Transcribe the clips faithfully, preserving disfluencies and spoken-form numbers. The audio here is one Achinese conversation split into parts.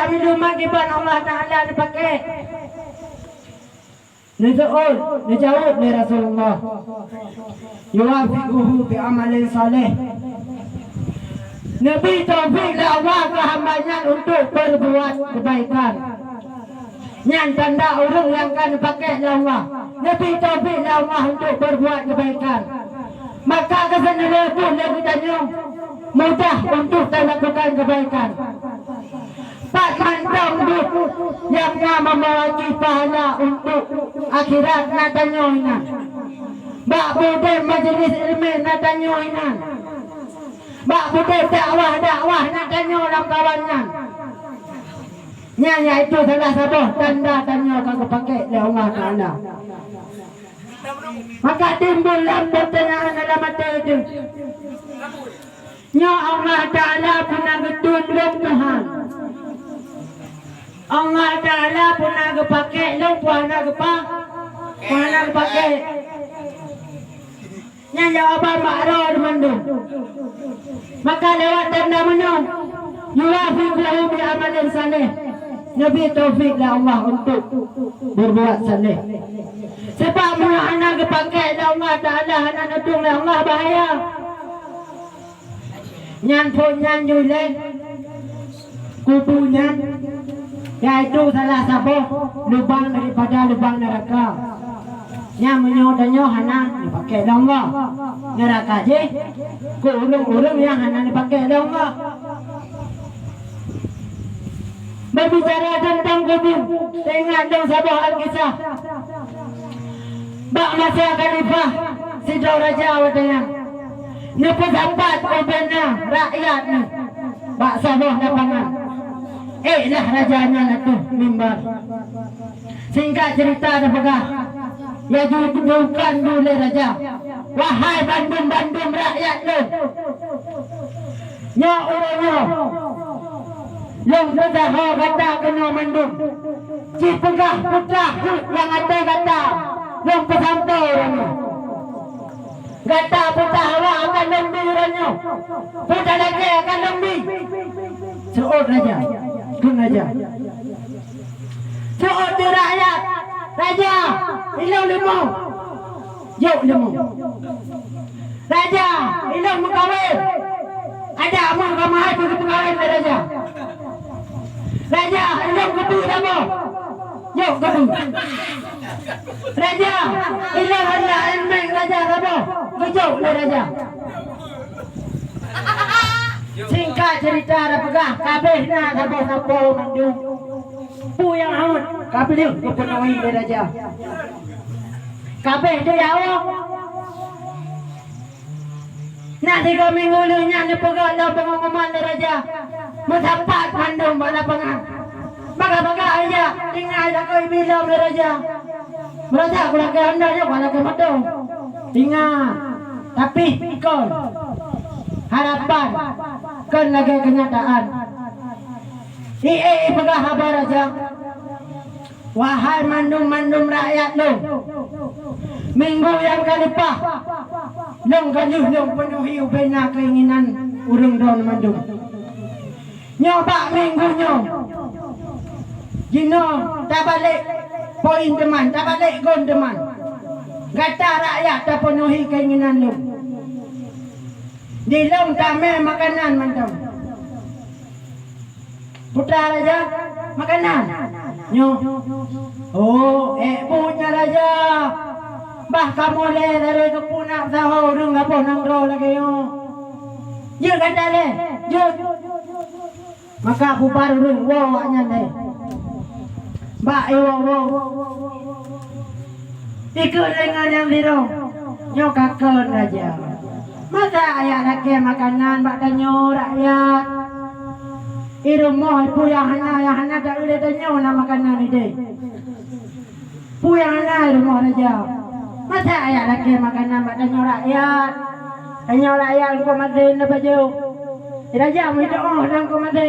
Minum kiban Allah Taala dipakai. Neuseuôt, neujaweueb lé Rasulullah, "Yuwaffiquhu bi amalin saleh." Neubri taufik lé Allah keu hamba nyan untuk peubuet keubaikan. Nyan tanda ureuëng nyang ka neupakék lé Allah. Neubri taufik lé Allah untuk peubuet keubaikan. Maka keuseuneuleubeuet lé geutanyoe mudah untuk talakukan keubaikan. Pat mantong buet nyang na meubagi pahala untuk akhirat na tanyoe inan. Bak budeb majeulis iéleumé na tanyoe inan. Bak budeb dakwah-dakwah na tanyoe lamkawan nyan. Nyan yaitu salah saboh tanda tanyoe ka geupakék lé Allah Taala. Maka timbul lam peutanyaan dalam até teuh, "Nyoe Allah Taala peue na geutheun lôn Tuhan? Allah Taala peue na geupakék lôn, peue hana geupa-, peue hana geupakék?" Nyan jawaban bak droe mandum. Maka lewat tanda meunyoe, "Yuwaffiquhu bi amalin saleh." Neubri taufik lé Allah untuk berbuat saleh. Sebab meunyoe hana geupakék lé Allah Taala, hana neudong lé Allah, bahaya. Nyan phon nyan jih lé kubu nyan, yaitu salah saboh lubang daripada lubang neuraka. Nyan meunyoe tanyoe hana neupakék lé Allah, neuraka jih keu ureuëng-ureuëng nyang hana neupakék lé Allah. Berbicara tentang kubu, teuingat lôn saboh Alkisah. Bak masa khalifah sidroe raja watée nyan, neupeusapat ubena rakyat nyan bak saboh lapangan. Ék lah raja nyan ateueh mimbar. Singkat cerita teupeugah, laju geudukan lé raja, "Wahai bandum-bandum rakyat lôn, nyoe uroe nyoe lôn peusahoe gata keunoe mandum. Jipeugah peugah heuet nyang até gata, lôn peusampoe uroe nyoe. Gata peugah awak akan lôn bi uroe nyoe, peue talakée akan lôn bi." Seuôt raja, kheun raja. Seuôt di rakyat, "Raja, ilôn leumo." Jok leumo. "Raja, ilôn meukawen." Adak amoe ka meuhai keu geupeukawén lé raja. "Raja, ilôn keubeue saboh." Jok keubeue. "Raja, ilôn hana énmeng raja saboh." Geujok lé raja. Singkat cerita teupeugah, ka abéh na saboh-saboh mandum. Peue nyang hot ka abéh geupeunuhi lé raja. Ka abéh teuyaoe. Na tiga minggu lheueh nyan neupeugah lom peungumuman lé raja. Meusapat mandum bak lapangan. Bagah-bagah raja, tinggai takoi bilom lé raja. Raja kulakée honda nyoe kulakée moto. Ingat, tapi kon harapan, kon lagée keunyataan. Ié ipeugah haba raja, "Wahai mandum-mandum rakyat lôn, minggu nyang ka leupah, lôn ka lheueh lôn peunuhi ubena keinginan ureuëng droe mandum. Nyoe bak minggu nyoe, jinoe tabalek poin teuma, tabalek gon teuma. Gata rakyat tapeunuhi keinginan lôn. Di lôn tamé makanan mantong." Putra raja, "Makanan nyoe." "Oh, ék buet nyan raja. Bah kamoe lé dari keupeue nak sahoe ureuëng laboh nanggroe lagée nyoe. Jeuet gata lé, jeuet." Maka bubar ureuëng woe awaknyan lé. Bak iwoe-woe, dikeue deungon nyang sidroe, "Nyoe ka kon raja. Masa ajak lakée makanan bak tanyoe rakyat? I rumoh peue nyang hana, nyang hana taeu lé tanyoe na makanan ideh. Peue nyang hana i rumoh raja? Masa ajak lakée makanan bak tanyoe rakyat? Tanyoe rakyat eungkôt maté na pajoh. Raja meutuoh dan eungkôt maté."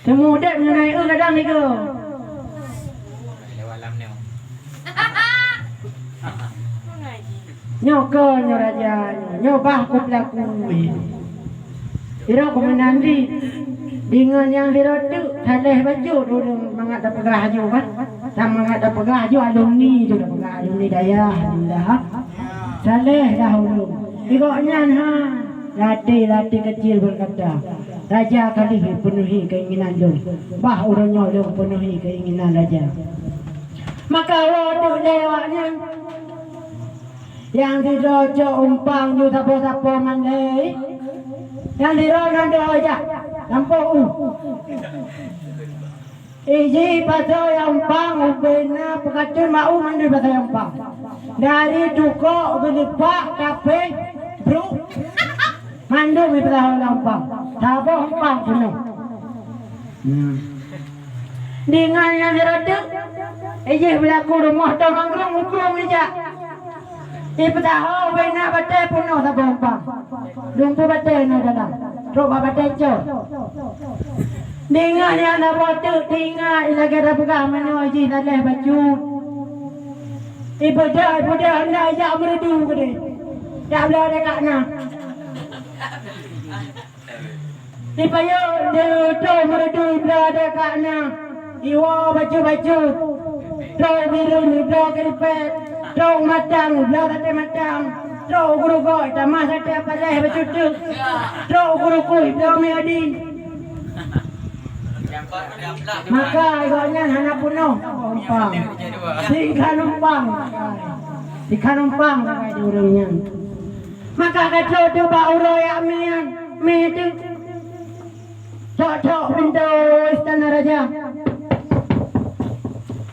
Teuma udeb nyoe na ié gadang niko. Nyoe kon nyoe raja nyoe, nyoe bah kupeulaku. Irok keumeunandi. Ingat nyang sidroe teuk, saleh bacut ureueng mangat tapeugah laju kan. Sang mangat tapeugah laju alumni tu, tapeugah alumni dayah, alhamdulillah. Saleh dah ureueng. Di gobnyan ha, latih-latih kecil berkata, "Raja ka lheueh peunuhi keinginan lôn. Bah uroe nyoe lôn peunuhi keinginan raja." Maka woe teuk lé awaknyan. Nyang sidroe cok umpang ju sapo-sapo mandé. Nyang sidroe nan dua ijak lampôh u. Iji pasoe umpang ubena peukateuet ma u mandum pasoe umpang. Dari tukok geulipak tapéh bruk mandum ipeusaho lam umpang. Saboh umpang peunoh. Hmm. Deungon nyang sidroe teuk, ijih beulaku rumoh tong nanggroe mukrong ijak. Ipeusaho ubena batée peunoh saboh umpang. Lumpu batée na dalam. Trok bak batée cot. Deungon nyang saboh teuk teuingat lagée tapeugah meunyoe jih laleh bacut. Ipeudeh, ipeudeh hana ijak meureudu keudeh. Jak bloe dekat na. Di payong di utoe meureudu bloe dekat na. Iwoe bacut-bacut. Trok bireuen bloe keuripet. Trok matang bloe saté matang. Trok gurugoi tamah saté paléh bacut teuk. Trok gurukui bloe miadi. Maka gobnyan hana peunoh umpang. Singka numpang. Singka numpang sagai di ureueng nyan. Maka ka trok teuk bak uroe jak mé nyan, mé teuk. Cok-cok pintoe istana raja.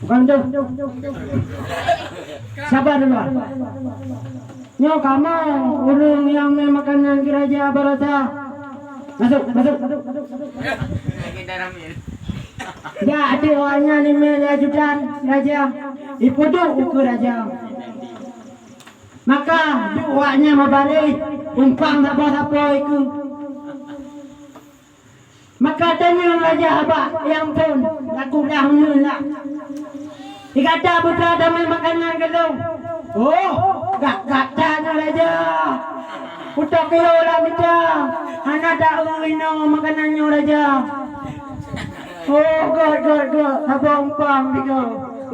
Bukan tu. Sabar dulu. Nyoe kamoe ureueng nyang mé makanan keu raja baroesa. Masuk, masuk. Jak ateueh awaknyan imé lé ajudan raja. Ipeuduek ukeue raja. Maka duek awaknyan meubaréh umpang sapo-sapo ikeue. Maka tanyong raja bak nyang phon laku dah uneun lah. Dikata putra damai makanan keudong. Oh, gak-gak that nyoe raja. Putok kilo lah mita. Hana taeu inoe makanan nyoe raja. Oh, göt, göt, göt. Saboh umpang tiga.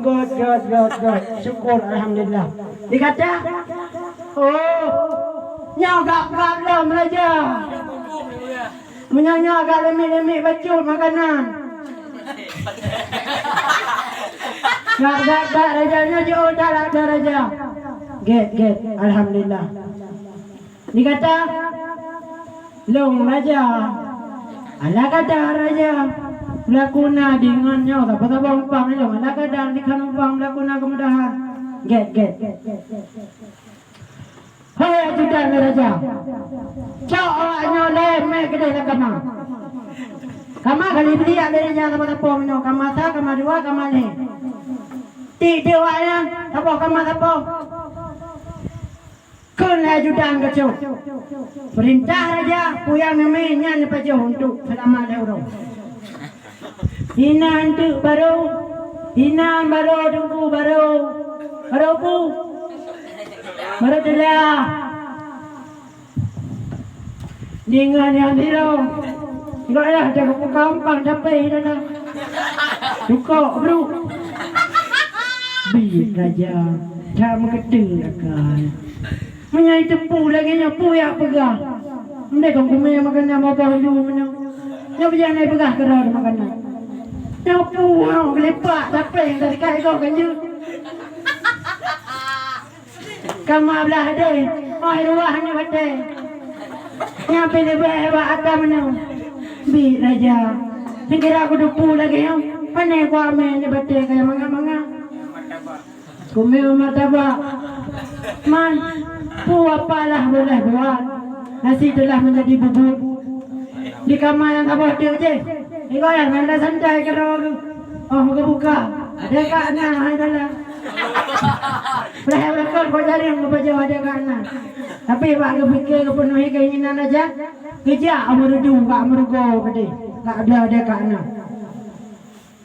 Göt, göt, göt, göt. Syukur, alhamdulillah. Dikata, oh, nyoe gak-gak lom raja. Meunyoe nyoe agak leumiek-leumiek bacut makanan. Gak, gak, gak, raja nyoe jiôh that, raja. Gét, gét. Alhamdulillah. Dikata, lôn raja. Ala kadar raja. Beulaku na deungon nyoe, saboh-saboh umpang lôn. Ala kadar dikhan umpang beulaku na keumudahan. Gét, gét. Hai ajudan raja, cok awak nyoe lé mé keudeh lam kama. Kama ka lheueh beuliak lé raja saboh-saboh meunoe, kama sa, kama dua, kama lhée. Tiek-tiek awak nyan saboh kama saboh. Kheun lé ajudan geucok. Peurintah raja, peue nyang neumé nyan neupajoh untuk seulama lhée uroe. Inan teuk barô, inan barô teungku barô, barô peue? Barô teulah. Deungon nyang sidroe, gobnyan teuka umpang tapi inan tukok brok. Biet raja, that meukeuteu akai. Meunyoe teupeu lagée nyoe, peue jak peugah? Ndai kon kumé makanan babah lu meunyoe. Nyoe bijéh na peugah keudroe makanan. Nyoe peue nyoe geulipak, tapi dari kai goe kan jeuet. Kama blah deh, oh ruah nyoe batée. Nyoe pih leubeh bak ata meunyoe. Biet raja. Seugira kuteupeu lagée nyoe, pane kuamé nyoe batée kaya mangat-mangat. Kumé martabak. Man, peue apalah boleh buat. Nasi telah menjadi bubur. Di kama nyang saboh teuk jih. Igoe santai-santai keudroe geuh. Oh, geubuka. Adak ka na hai dalam. Lheueh beureukat kok jareung geupajoh adak ka na. Tapi bak geupike geupeunuhi keinginan raja, geujak meureudu bak meurugoe keudeh. Ka ada adak ka na.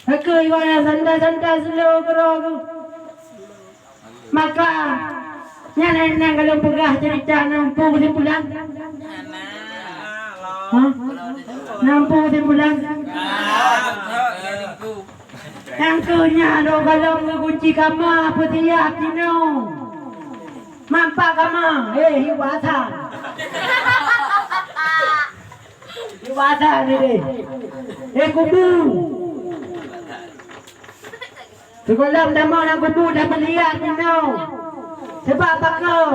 Takheun igoe santai-santai slow keudroe geuh. Maka nyan, nyan ka lôn peugah ceurita nyang peue keusimpulan. Nampu simpulan. Nyang keu nyan lôn gohlom geukunci kama, peusiap jinoe. Mampak kama, eh, hi wasa. Hi wasa ni deh. Eh, kubu. Sigohlom tamong lam kubu dan peusiap jinoe. Sebab pakon?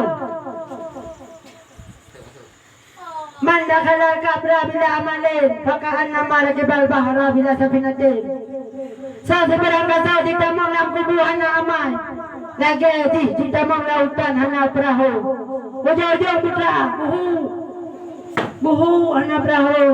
Man dakhalal qabra bila amalin, faka'annama rakibal bahra bila safinatin. Soe sibarang gasoe jitamong lam kubu hana amai, lagée jih jitamong lautan hana peurahô. Ujong-ujong putra, buhu, buhu hana peurahô.